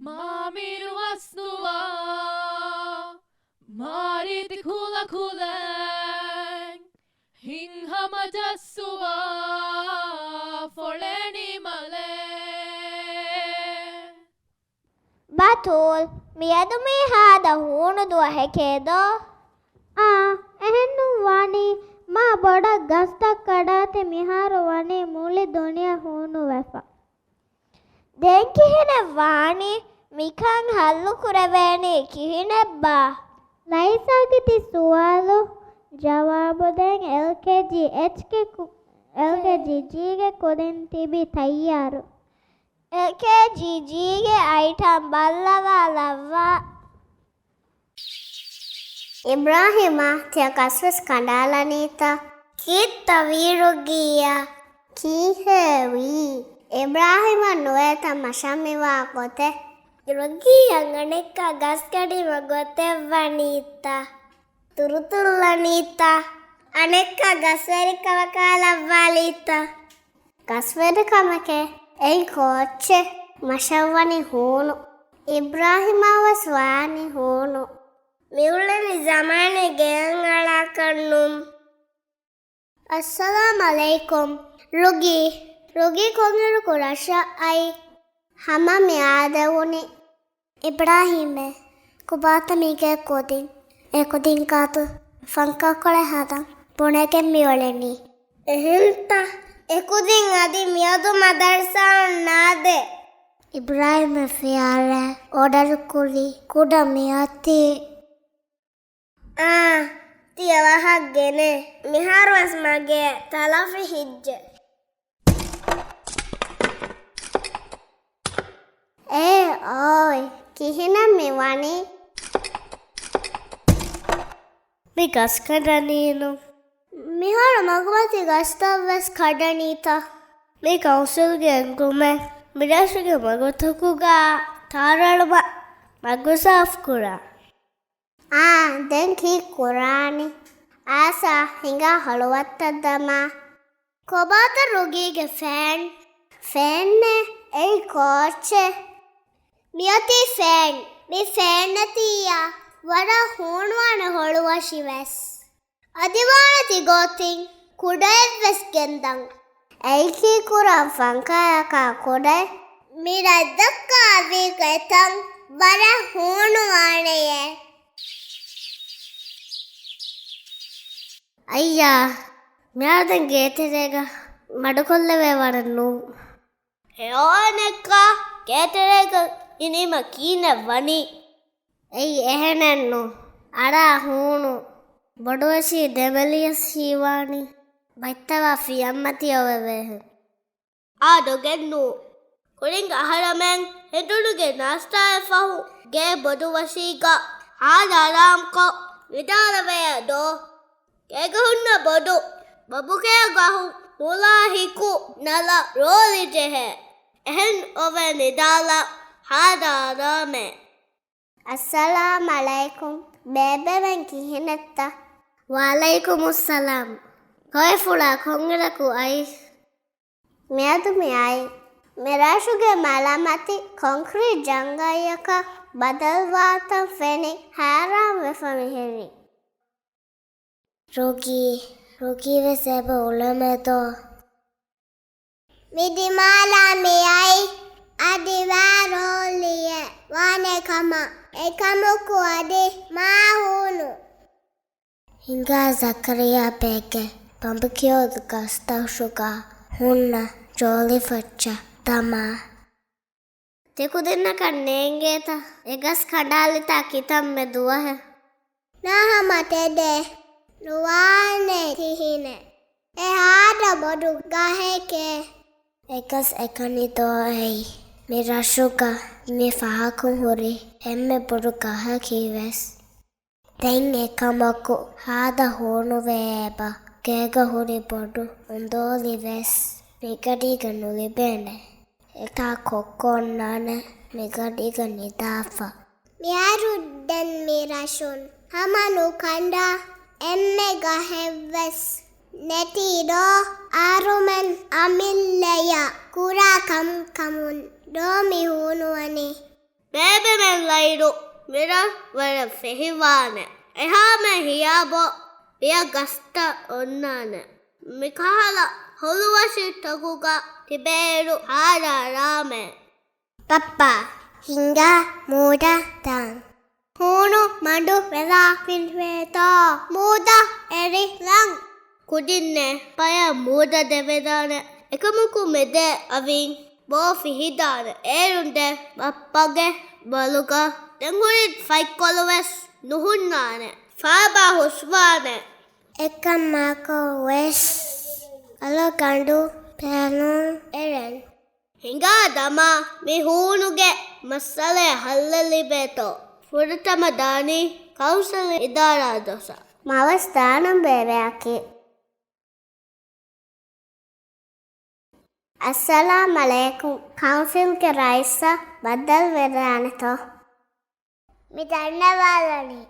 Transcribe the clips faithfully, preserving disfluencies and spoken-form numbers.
މާމީރު ވަސްނުވާ، މާރީތި ކުލަކުލައިން، ހިތްހަމަ ޖައްސުވާ، ފޮޅެނި މަލެއް. ބަތޫލް، މިއަދު މީ ހާދަ ހޫނު ދުވަހެކޭ ދޯ؟ އާ، އެހެންނު ވާނީ. މާ ބޮޑަށް ގަސްތައް ކަޑާތި މިހާރު ވަނީ މުޅި ދުނިޔެ ހޫނުވެފަ. ދެން ކިހިނެއް ވާނީ؟ މިކަން ހައްލު ކުރެވޭނީ ކިހިނެއްބާ؟ ލައިސާގެ ތި ސުވާލު ޖަވާބު ދޭން އެލްކޭޖީ އެޗްގެ ކު-، އެލްކޭޖީ ޖީގެ ކުދިން ތިބީ ތައްޔާރު. އެލްކޭޖީ ޖީގެ އައިޓަމް ބައްލަވާލައްވާ. އިބްރާހީމާ، ތިޔަ ގަސްވެސް ކަނޑާލަނީތަ؟ ކީއްތަ ވީ ރުގިއްޔާ؟ ކީއްހޭ ވީ؟ އިބްރާހީމަށް ނުވޭތަ މަށަށް މިވާ ގޮތެއް؟ ރުގިއްޔާ، އަނެއްކާ ގަސް ކަޑީމަ ގޮތެއް ވަނީތަ؟ ތުރުތުއްލަނީތަ؟ އަނެއްކާ ގަސްވެރިކަމަކާ ލައްވާލީތަ؟ ގަސްވެރިކަމެކޭ. އެއީ ކޯއްޗެއް؟ މަށަށް ވަނީ ހޫނު. އިބްރާހީމަށް ވެސް ވާނީ ހޫނު. މިއުޅެނީ ޒަމާނީ ގެއަށް އަޅާކަށް ނޫން. އައްސަލާމް އަލައިކުމް. ރުގީ، ރުގީ ކޮންއިރަކު ރަށަށް އައީ؟ ހަމަ މިއާދެވުނީ. އިބްރާހީމޭ، ކޮބާތަ މީގެ ކުދިން؟ އެ ކުދިން ގާތު ފަންކާކޮޅެއް ހަދަން ބުނެގެން މިއުޅެނީ. އެހެންތަ؟ އެ ކުދިން އަދި މިއަދު މަދަރުސާއަށް ނާދޭ. އިބްރާހީމް ފިޔާރަށް އޯޑަރު ކުރީ ކުޑަ މިއޮތީ. އާ، ތިޔަ ވަހަށް ގެނޭ. މިހާރުވެސް މަގޭ ތަލަފި ހިއްޖެ. އޭ އޯއި، ކިހިނެއް މި ވަނީ؟ މި ގަސް ކަނޑަނީނު. މިހާރު މަގުމަތި ގަސްތައް ވެސް ކަޑަނީތަ؟ މި ކައުންސިލްގެ އެންގުމެއް މިރަށުގެ މަގުތަކުގަ ތާރަޅުމަށް މަގު ސާފުކުރާ. އާ، ދެން ކީއް ކުރާނީ؟ އާސާ، ހިނގާ ހޮޅުވައްޓަށް ދަމާ. ކޮބާތަ ރުގީގެ ފޭން؟ ފޭންއެއް؟ އެއީ ކޯއްޗެއް؟ މިއޮތީ ފޭން. މި ފޭން ނެތިއްޔާ ވަރަށް ހޫނުވާނެ ހޮޅުވަށި ވެސް. އަދިވާނެ ތިގޮތިން ކުޑައެއްވެސް ގެންދަން. އެއީ ކީއްކުރަން ފަންކާޔަކާ ކުޑައެއް؟ މި ރަށްދައްކާ އަދި ގެތައް ވަރަށް ހޫނުވާނެޔޭ. އައްޔާ، މިހާރު ދެން ގޭތެރޭގަ މަޑުކޮށްލެވޭ ވަރެއް ނޫން. އެ އޯނެއްކާ ގޭތެރޭގަ އިނީމަ ކީނެއް ވަނީ؟ އެއީ އެހެނެއްނު. އަޅާ ހޫނު. ބޮޑުވެށީ ދެމެލިޔަސް ހީވާނީ. ބައްތަވާ ފިޔަންމަތި އޮވެވޭހެން. އާ ދޮގެއްނު. ކުރިން އަހަރަމެން ހެނދުނުގެ ނާސްތާއަށް ފަހު ގޭ ބޮޑުވަށީގަ ހާދަ އަރާމްކޮށް ވިދާޅަވެޔަ ދޯ. ގޭގަ ހުންނަ ބޮޑު ބަބުގެ ގަހު ނުލާ ހިކު ނަލަ ރޯލި ޖެހޭ. އެހެން އޮވޭ ނިދާލަ ހާދަ އަރާމެއް. އައްސަލާމް އަލައިކުމް. ބޭބެމެން ކިހިނެއްތަ؟ ވަޢަލައިކުމުއްސަލާމް. ކޮއެފުޅާ ކޮންއިރަކު އައީ؟ މިއަދު މި އައީ. މިރަށުގެ މަލަމަތި ކޮންކްރީޓް ޖަންގައްޔަކަށް ބަދަލުވާތަން ފެނި ހައިރާންވެފަ މިހެނީ. ރުގީ، ރުގީ ވެސް އެބަ އުޅެމެދޯ. މި ދިމާލާ މިއައީ އަދިވާ ރޯލިއެއް ވާނެ ކަމަށް. އެކަމަކު އަދި މާ ހޫނު. ހިނގާ ޒަކަރިޔާ ބޭގެ ބަނބުކިޔޮދު ގަސްތައް ހުށުގަ ހުންނަ ޖޯލި ފައްޗަށް ދަމާ. ތިކުދިންނަކަށް ނޭނގޭތަ އެ ގަސް ކަނޑާލިތާ ކިތަންމެ ދުވަހެއް؟ ނާހަމަ ތެދެއް ނުވާނެ ކިހިނެއް. އެ ހާދަ ބޮޑު ގަހެކޭ. އެ ގަސް އެކަނި ދޯ އެއީ؟ މި ރަށުގަ މި ފަހަކުން ހުރި އެންމެ ބޮޑު ގަހަކީ ވެސް. ދެން އެކަމަކު ހާދަ ހޫނުވޭ އެބަ. ގޭގަ ހުރި ބޮޑު އުނދޯލި ވެސް މިގަޑީގަ ނުލިބޭނެ. އެތާ ކޮއްކޮ އޮންނާނެ މިގަޑީގަ ނިދާފަ. މިހާރު ދެން މި ރަށުން ހަމަ ނުކަނޑާ އެންމެ ގަހެއްވެސް ނެތީ ދޯ؟ އަހަރުމެން އަމިއްލަޔަށް ކުރާ ކަންކަމުން ދޯ މި ހޫނުވަނީ؟ ބޭ މިރަށް ވަރަށް ފެހިވާނެ. އެހާމެ ހިޔާބޯ ބިޔަ ގަސްތައް އޮންނާނެ. މިކަހަލަ ހޮޅުވަށިތަކުގަ ތިބޭއިރު ހާރާ ރާމެން. ބައްޕާ، ހިނގާ މޫދަށް ދާން. ހޫނު މަޑު ވެލާ ފިނިވޭތޯ މޫދަށް އެރިލަން. ކުދިންނޭ ޕަޔަށް މޫދަށް ދެވެދާނެ. އެކަމަކު މެދޭ އަވިން ބޯ ފިހިދާނެ. އޭރުން ދެ ބައްޕަގެ ބަލުގަ ދެންހުރި ފަތްކޮޅު ވެސް ނުހުންނާނެ. ފާބާ ހުސްވާނެ. އެކަމަކު ވެސް އަޅުގަނޑު ބޭނުން އެރެން. ހިނގާ ދަމާ މި ހޫނުގެ މައްސަލައަށް ހައްލެއް ލިބޭތޯ. ފުރަތަމަ ދާނީ ކައުންސިލް އިދާރާ ދޮށަށް. މަވެސް ދާނަން ބޭބެއަކީ. އައްސަލާމް އަލައިކުމް. ކައުންސިލްގެ ރައީސަށް ބައްދަލުވެދާނެތޯ؟ މި ދަންނަވާލަނީ.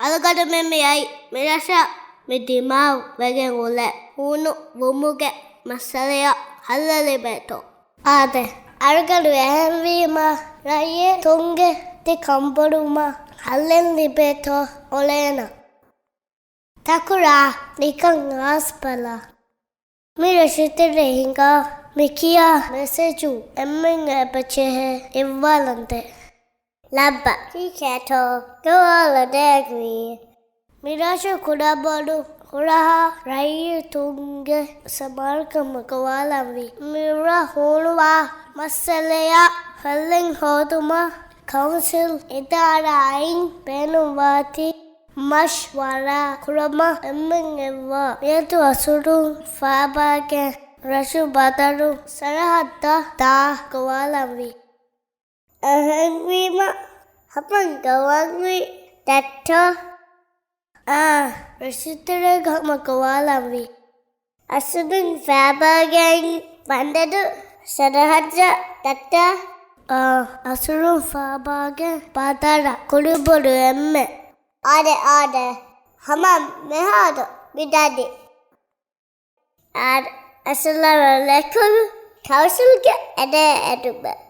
އަޅުގަނޑުމެން މި އައީ މިރަށަށް މި ދިމާވެގެން އުޅޭ ހޫނު ވުމުގެ މައްސަލައަށް ހައްލެއް ލިބޭތޯ؟ އާދެ، އަޅުގަނޑު އެހެންވީމަ ރައްޔިތުންގެ ތި ކަންބޮޑުވުމަށް ހައްލެއް ލިބޭތޯ އުޅޭނަ. ތަކުރާ ނިކަން އައިސްބަލަ. މި ރަށުތެރޭ ހިނގާ މިކިޔާ މެސެޖު އެންމެން އެބަޖެހޭ އިއްވާލަންދެން. ލައްބަ ކީކޭތޯ ގޮވާލަދޭގުވީ. މިރަށު ކުޑަބޮޑު ހުރަހާ ރައްޔިތުންގެ ސަމާލުކަމަށް ގޮވާލަންވީ. މިރަށް ހޫނުވާ މައްސަލަޔަށް ހައްލެއް ހޯދުމަށް ކައުންސިލް އިދާރާއިން ބޭނުންވާތީ މަޝްވަރާ ކުރަމަށް އެންމެން އެއްވާ. މިއަދު އަސުރުން ފާބާގެ ރަށު ބަދަރު ސަރަހައްދަށް ދާ ގޮވާލަންވީ. އެހެންވީމަ ހަމަ ގޮވަންވީ ދައްތޯ؟ އާ، ރަށުތެރޭގަ ހަމަ ގޮވާލަންވީ. އަސުރުން ފާބާގެ ބަނދަރު ސަރަހައްދަށް ދައްތާ؟ އާ، އަސުރުން ފާބާގެ ބަނދަރަށް ކުޑަބޮޑު އެންމެ. އާދެ، އާދެ، ހަމަ މިހާރު މިދަނީ. އާދެ، އައްސަލާމް އަލައިކުމް. ކައުންސިލްގެ އެންޖީއޯ އެދުމެއް.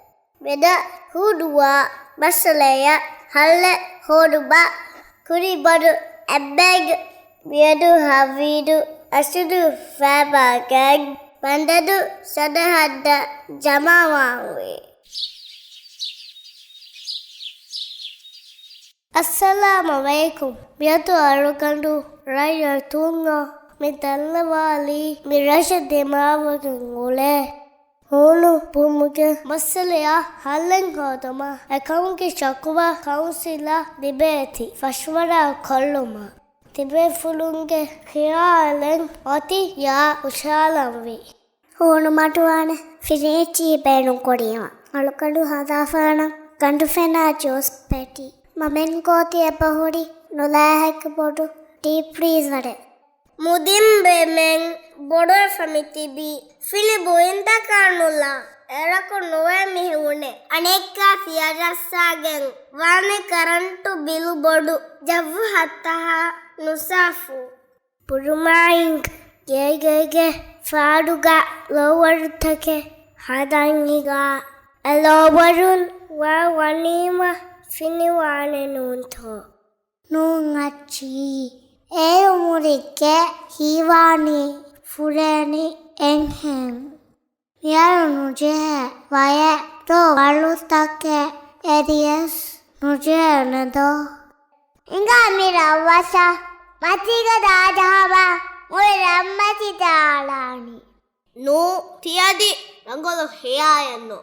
މިރަށް ހޫނުވާ މައްސަލަޔަށް ހައްލެއް ހޯދުމަށް ކުޑަބޮޑު އެންމެން މިއަދު ހަވީރު އަސުރުން ފާބާގެ ބަނދަރު ސަރަހައްދަށް ޖަމާވާންވީ. އައްސަލާމް އަލައިކުމް. މިއަދު އަޅުގަނޑު ރައްޔިތުންނަށް މި ދަންނަވާލީ މި ރަށަށް ދިމާވެގެން އުޅޭ ހޫނު ވުމުގެ މައްސަލަޔަށް ހައްލެއް ހޯދުމަށް އެކަމުގެ ޝަކުވާ ކައުންސިލަށް ލިބޭތީ މަޝްވަރާ ކޮށްލުމަށް. ތިބޭފުޅުންގެ ޚިޔާލެއް އޮތީ ޔާ ހުށަހަޅަންވީ. ހޫނު މަޑުވާނެ ފިރިޖެއް ބޭނުންކުރީމަ، އަޅުގަނޑު ހަދާފާނަން ގަނޑުފެނާ ޖޫސް ޕެޓީ. މަމެން ގޯތި އެބަހުރި ނުލާހެއްގެ ބޮޑު ޑީޕް ފްރީޒަރެއް. މުދިން ބޭމެން ބޮޑުވެފަ މިތިބީ ފިލި ބުއިންތަކާ ނުލާ. އެރަކު ނުވޭ މި ހޫނެއް. އަނެއްކާ ފިޔަރައްސާގެން ވާނެ ކަރަންޓު ބިލު ބޮޑު. ޖައްވު ހައްތަހާ ނުސާފު. ބުރުމާއިން ގޭގޭގެ ފާޑުގަ ލޯވަރުތަކެއް ހަދަން ހިނގާ. އެ ލޯވަރުން ވާ ވަނީމަ ފިނިވާނެ ނޫންތޯ؟ ނޫން އައްޗީ. އޭރު މުރިއްގެ ހީވާނީ ފުރޭނީ އެހެން. މިއަދު ނުޖެހޭ ވަޔެއް ދޯ ވަޅުތަކެއް އެރިޔަސް ނުޖެހޭނެ ދޯ؟ ހިނގާ މި ރަށްވަށަށް މަތީގަ ދާދަހަމަ މުޅި ރަށްމަތި ދާޅާނީ. ނޫ، ތިއަދި ރަނގަޅު ހިޔާލެއްނު.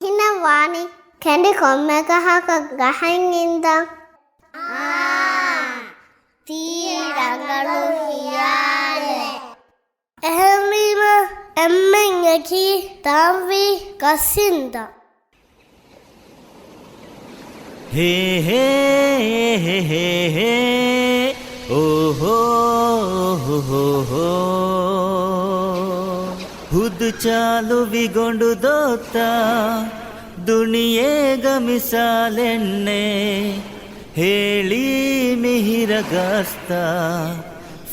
ހިނަ ވާނީ ކެނޑި ކޮންމެ ގަހަކަށް ގަހައިން އިންދަން. އާ، ތީ ރަނގަޅު ހިޔާލެއް. އެހެންވީމަ އެންމެން އެކީ ދާންވީ ގަސް އިންދަން. ހޭ، ހޭ، ހޭ، ހޭ، ހޭ، އޯހޯ، އޯހޯ، ހޯ، ހޯ. ހުދު ޗާލު ވިގޮނޑު ދޯތާ، ދުނިޔޭގަ މިސާލެއްނެއް. ހޭޅީ މި ހިރަ ގަސްތާ،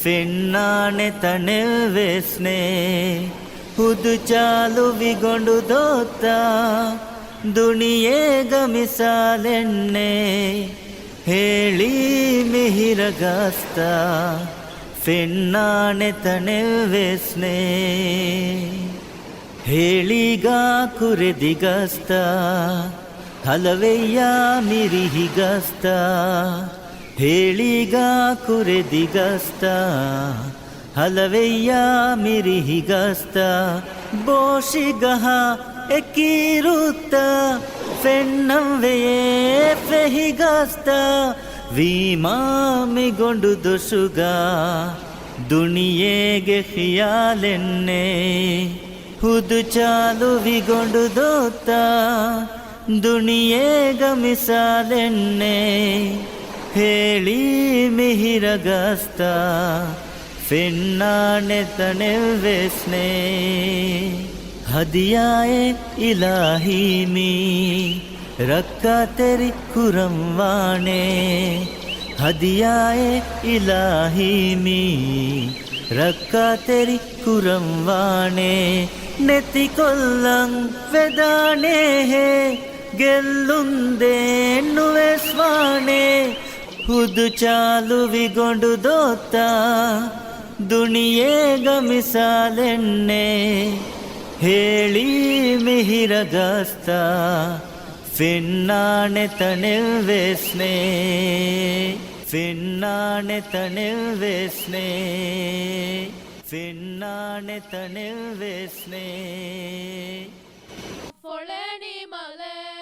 ފެންނާނެ ތަނެއް ވެސް ނެތް. ހުދު ޗާލު ވިގޮނޑު ދޯތާ، ދުނިޔޭގަ މިސާލެއްނެތް، ހޭޅީ މިހިރަ ގަސްތައް، ފެންނާނެ ތަނެއްވެސް ނެތް. ހޭޅީގަ ކުރެދި ގަސްތައް، ހަލަވެއްޔާ މިރިހި ގަސްތައް، ހޭޅީގަ ކުރެދި ގަސްތައް، ހަލަވެއްޔާ މިރިހި ގަސްތައް، ބޯށިގަހާ އެކި ރުއްތައް، ފެންނަން ވެޔޭ ފެހި ގަސްތައް، ވީމާ މި ގޮނޑު ދޮށުގަ ދުނިޔޭގެ ޚިޔާލެއްނެތް. ހުދު ޗާލުވި ގޮނޑު ދޮށްތައް، ދުނިޔޭގަ މިސާލެއްނެތް. ހޭޅީ މިހިރަ ގަސްތައް، ފެންނާނެ ތަނެއްވެސް ނެތް. ހަދިޔާއޭ އިލާހީ މީ، ރައްކާތެރި ކުރަންވާނެ. ހަދިޔާއޭ އިލާހީ މީ، ރައްކާތެރި ކުރަންވާނެ. ނެތިކޮށްލަން ވެދާނެހޭ، ގެއްލުން ދޭން ނުވެސް ވާނެ. ހުދު ޗާލުވި ގޮނޑު ދޮށްތައް، ދުނިޔޭގަ މިސާލެއްނެތް. ހޭޅީ މިހިރަ ގަސްތައް، ފެންނާނެ ތަނެއްވެސް ނެތް. ފެންނާނެ ތަނެއްވެސް ނެތް. ފެންނާނެ ތަނެއްވެސް ނެތް. ފޮޅެނި މަލެ